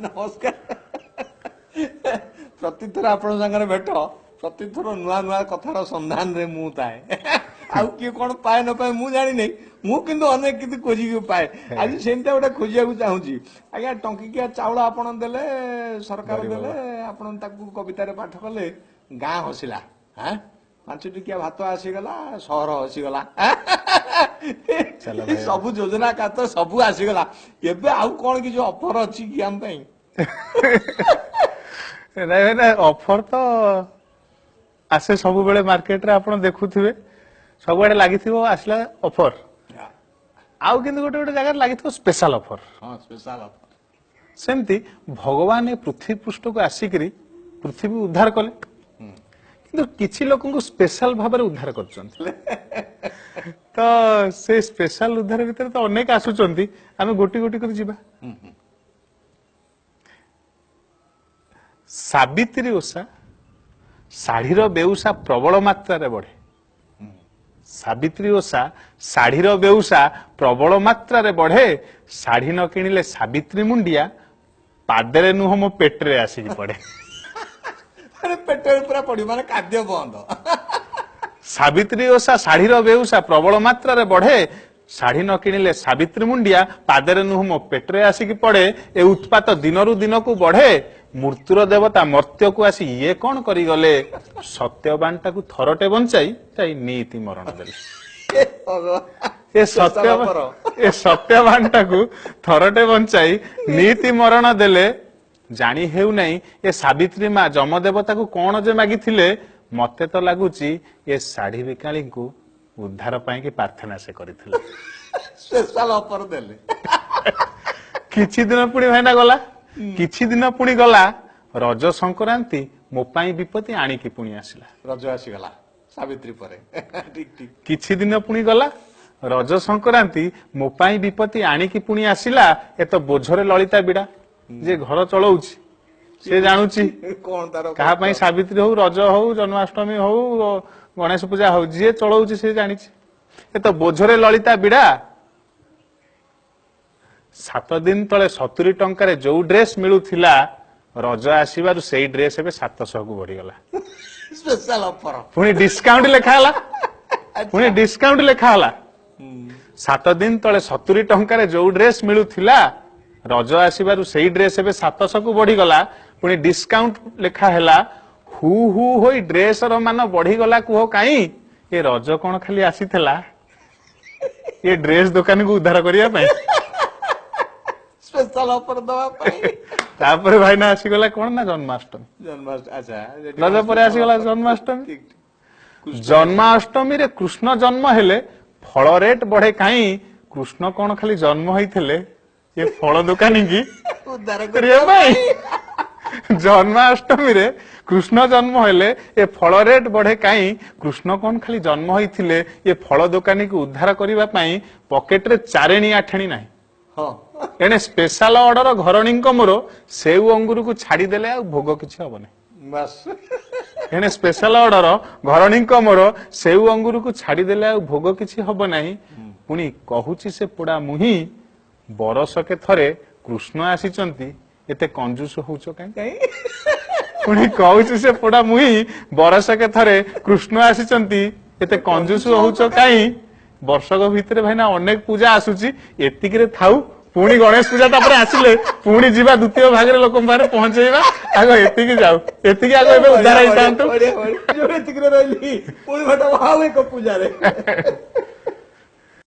ନମସ୍କାର। ପ୍ରତିଥର ଆପଣଙ୍କ ସାଙ୍ଗରେ ଭେଟ, ପ୍ରତିଥର ନୂଆ ନୂଆ କଥାର ସନ୍ଧାନରେ ମୁଁ ଥାଏ। ଆଉ କିଏ କଣ ପାଏ ନ ପାଏ ମୁଁ ଜାଣିନି, ମୁଁ କିନ୍ତୁ ଅନେକ କିଛି ଖୋଜିକି ପାଏ। ଆଜି ସେମିତିଆ ଗୋଟେ ଖୋଜିବାକୁ ଚାହୁଁଛି ଆଜ୍ଞା। ଟଙ୍କିକିଆ ଚାଉଳ ଆପଣ ଦେଲେ, ସରକାର ଦେଲେ, ଆପଣ ତାକୁ କବିତାରେ ପାଠ କଲେ, ଗାଁ ହସିଲା। ହାଁ, 5 ଟଙ୍କିଆ ଭାତ ଆସିଗଲା, ସହର ହସିଗଲା, ସବୁ ଯୋଜନା କାତ ସବୁ ଆସିଗଲା। ଏବେ ଆଉ କଣ କିଛି ଅଫର ଅଛି କି ଆମ ପାଇଁ? ନାଇଁ ନାଇଁ, ଅଫର ତ ଆସେ ସବୁବେଳେ। ମାର୍କେଟରେ ଆପଣ ଦେଖୁଥିବେ, ସବୁଆଡେ ଲାଗିଥିବ ଆସିଲା ଅଫର। ଆଉ କିନ୍ତୁ ଗୋଟେ ଗୋଟେ ଜାଗାରେ ଲାଗିଥିବ ସ୍ପେଶାଲ ଅଫର। ହଁ, ସ୍ପେଶାଲ ଅଫର। ସେମିତି ଭଗବାନ ଏ ପୃଥିବୀ ପୃଷ୍ଠକୁ ଆସିକିରି ପୃଥିବୀ ଉଦ୍ଧାର କଲେ, କିନ୍ତୁ କିଛି ଲୋକଙ୍କୁ ସ୍ପେଶାଲ ଭାବରେ ଉଦ୍ଧାର କରିଛନ୍ତି। ତ ସେ ସ୍ପେଶାଲ ଉଦ୍ଧାର ଭିତରେ ତ ଅନେକ ଆସୁଛନ୍ତି, ଆମେ ଗୋଟି ଗୋଟି କରି ଯିବା। ସାବିତ୍ରୀ ଓଷା ଶାଢୀର ବେଉସା ପ୍ରବଳ ମାତ୍ରାରେ ବଢେ। ସାବିତ୍ରୀ ଓଷା ଶାଢୀର ବେଉସା ପ୍ରବଳ ମାତ୍ରାରେ ବଢେ। ଶାଢୀ ନ କିଣିଲେ ସାବିତ୍ରୀ ମୁଣ୍ଡିଆ ପାଦରେ ନୁହଁ ମୋ ପେଟରେ ଆସିକି ପଡେ। ପେଟରେ ପୁରା ପଡିବ, ମାନେ ଖାଦ୍ୟ ବନ୍ଦ। ସାବିତ୍ରୀ ଓଷା ଶାଢୀର ବେଉସା ପ୍ରବଳ ମାତ୍ରାରେ ବଢେ। ଶାଢୀ ନ କିଣିଲେ ସାବିତ୍ରୀ ମୁଣ୍ଡିଆ ପାଦରେ ନୁହଁ ମୋ ପେଟରେ ଆସିକି ପଡେ। ଏ ଉତ୍ପାତ ଦିନରୁ ଦିନକୁ ବଢେ। ମୃତ୍ୟୁର ଦେବତା ମର୍ତ୍ତ୍ୟକୁ ଆସି ଇଏ କଣ କରିଗଲେ, ସତ୍ୟବାନଟାକୁ ଥରଟେ ବଞ୍ଚାଇ ଯାଇ ନୀତି ମରଣ ଦେଲେ। ଏ ସତ୍ୟ, ଏ ସତ୍ୟବାନଟାକୁ ଥରଟେ ବଞ୍ଚାଇ ନୀତି ମରଣ ଦେଲେ। ଜାଣି ହେଉନାହିଁ ଏ ସାବିତ୍ରୀ ମା ଯମ ଦେବତାକୁ କଣ ଯେ ମାଗିଥିଲେ। ମତେ ତ ଲାଗୁଛି ଏ ଶାଢୀ ବିକାଳୀଙ୍କୁ ଉଦ୍ଧାର ପାଇଁ କି ପ୍ରାର୍ଥନା ସେ କରିଥିଲେ। ସ୍ପେଶାଲ ଅଫର ଦେଲେ। କିଛି ଦିନ ପୁଣି ଭାଇନା ଗଲା, କିଛି ଦିନ ପୁଣି ଗଲା, ରଜ ସଂକ୍ରାନ୍ତି ମୋ ପାଇଁ ବିପତ୍ତି ଆଣିକି ପୁଣି ଆସିଲା। ରଜ ଆସିଗଲା ସାବିତ୍ରୀ ପରେ। ଠିକ ଠିକ। କିଛି ଦିନ ପୁଣି ଗଲା, ରଜ ସଂକ୍ରାନ୍ତି ମୋ ପାଇଁ ବିପତ୍ତି ଆଣିକି ପୁଣି ଆସିଲା। ଏ ତ ବୋଝରେ ଲଳିତା ବିଡା, ଯେ ଘର ଚଳଉଛି ସେ ଜାଣୁଛି କଣ ତାର। କାହା ପାଇଁ ସାବିତ୍ରୀ ହଉ, ରଜ ହଉ, ଜନ୍ମାଷ୍ଟମୀ ହଉ, ଗଣେଶ ପୂଜା ହଉ, ଯିଏ ଚଳଉଛି ସେ ଜାଣିଛି। ଏ ତ ବୋଝରେ ଲଳିତା ବିଡା। 7 ଦିନ ତଳେ 70 ଟଙ୍କାରେ ଯୋଉ ଡ୍ରେସ ମିଳୁଥିଲା, ରଜ ଆସିବାରୁ ସେଇ ଡ୍ରେସ ଏବେ 700କୁ ବଢିଗଲା। Special offer. ପୁଣି ଡିସକାଉଣ୍ଟ ଲେଖା ହେଲା, ପୁଣି ଡିସକାଉଣ୍ଟ ଲେଖା ହେଲା। 7 ଦିନ ତଳେ 70 ଟଙ୍କାରେ ଯୋଉ ଡ୍ରେସ ମିଳୁଥିଲା, ରଜ ଆସିବାରୁ ସେଇ ଡ୍ରେସ ଏବେ 700କୁ ବଢିଗଲା, ପୁଣି ଡିସକାଉଣ୍ଟ ଲେଖା ହେଲା। ହୁ ହୁ ହୋଇ ଡ୍ରେସର ମାନ ବଢିଗଲା କୁହ କାହିଁ। ଏ ରଜ କଣ ଖାଲି ଆସିଥିଲା ଏ ଡ୍ରେସ ଦୋକାନୀକୁ ଉଦ୍ଧାର କରିବା ପାଇଁ? ସ୍ପେଶାଲ ଅଫର ଦବା ପାଇଁ। ତାପରେ ଭାଇନା ଆସିଗଲା କଣ ନା ଜନ୍ମାଷ୍ଟମୀ। ଜନ୍ମାଷ୍ଟମୀ, ଆଚ୍ଛା। ରଜ ପରେ ଆସିଗଲା ଜନ୍ମାଷ୍ଟମୀ। ଜନ୍ମାଷ୍ଟମୀରେ କୃଷ୍ଣ ଜନ୍ମ ହେଲେ ଫଳ ରେଟ୍ ବଢେ କାହିଁ। କୃଷ୍ଣ କଣ ଖାଲି ଜନ୍ମ ହେଇଥିଲେ ଏ ଫଳ ଦୋକାନୀ କି ଉଦ୍ଧାର କରିବା ପାଇଁ? ଜନ୍ମାଷ୍ଟମୀରେ କୃଷ୍ଣ ଜନ୍ମ ହେଲେ ଏ ଫଳ ରେଟ୍ ବଢେ କାହିଁ। କୃଷ୍ଣ କଣ ଖାଲି ଜନ୍ମ ହେଇଥିଲେ ଏ ଫଳ ଦୋକାନୀକୁ ଉଦ୍ଧାର କରିବା ପାଇଁ? ପକେଟରେ ଚାରେଣୀ ଆଠେଣୀ ନାହିଁ। ଏଣେ ସ୍ପେଶାଲ ଅର୍ଡର ଘରଣୀଙ୍କ ମୋର ସେଉ ଅଙ୍ଗୁରକୁ ଛାଡିଦେଲେ ଆଉ ଭୋଗ କିଛି ହବନି। ଏଣେ ସ୍ପେଶାଲ ଅର୍ଡର ଘରଣୀଙ୍କ ମୋର ସେଉ ଅଙ୍ଗୁରକୁ ଛାଡିଦେଲେ ଆଉ ଭୋଗ କିଛି ହବ ନାହିଁ। ପୁଣି କହୁଛି ସେ ପୋଡା ମୁହିଁ, ବରଷକେ ଥରେ କୃଷ୍ଣ ଆସିଛନ୍ତି, ଏତେ କଞ୍ଜୁସ ହଉଛ କାହିଁ? ପୁଣି କହୁଛି ସେ ପୋଡା ମୁହିଁ, ବରଷକେ ଥରେ କୃଷ୍ଣ ଆସିଛନ୍ତି, ଏତେ କଞ୍ଜୁସ ହଉଛ କାହିଁ? ବର୍ଷକ ଭିତରେ ଭାଇନା ଅନେକ ପୂଜା ଆସୁଛି, ଏତିକିରେ ଥାଉ। ପୁଣି ଗଣେଶ ପୂଜା ତାପରେ ଆସିଲେ ପୁଣି ଯିବା, ଦ୍ୱିତୀୟ ଭାଗରେ ଲୋକଙ୍କ ପାଖରେ ପହଞ୍ଚେଇବା। ଆଗ ଏତିକି ଯାଉ, ଏତିକି ଆଗ ଏବେ ଉଦ୍ଧାର ହେଇଥାନ୍ତୁ। ଏତିକିରେ ରହିଲି, ପୁଣି ଭେଟ ଆଉ ଏକ ପୂଜାରେ।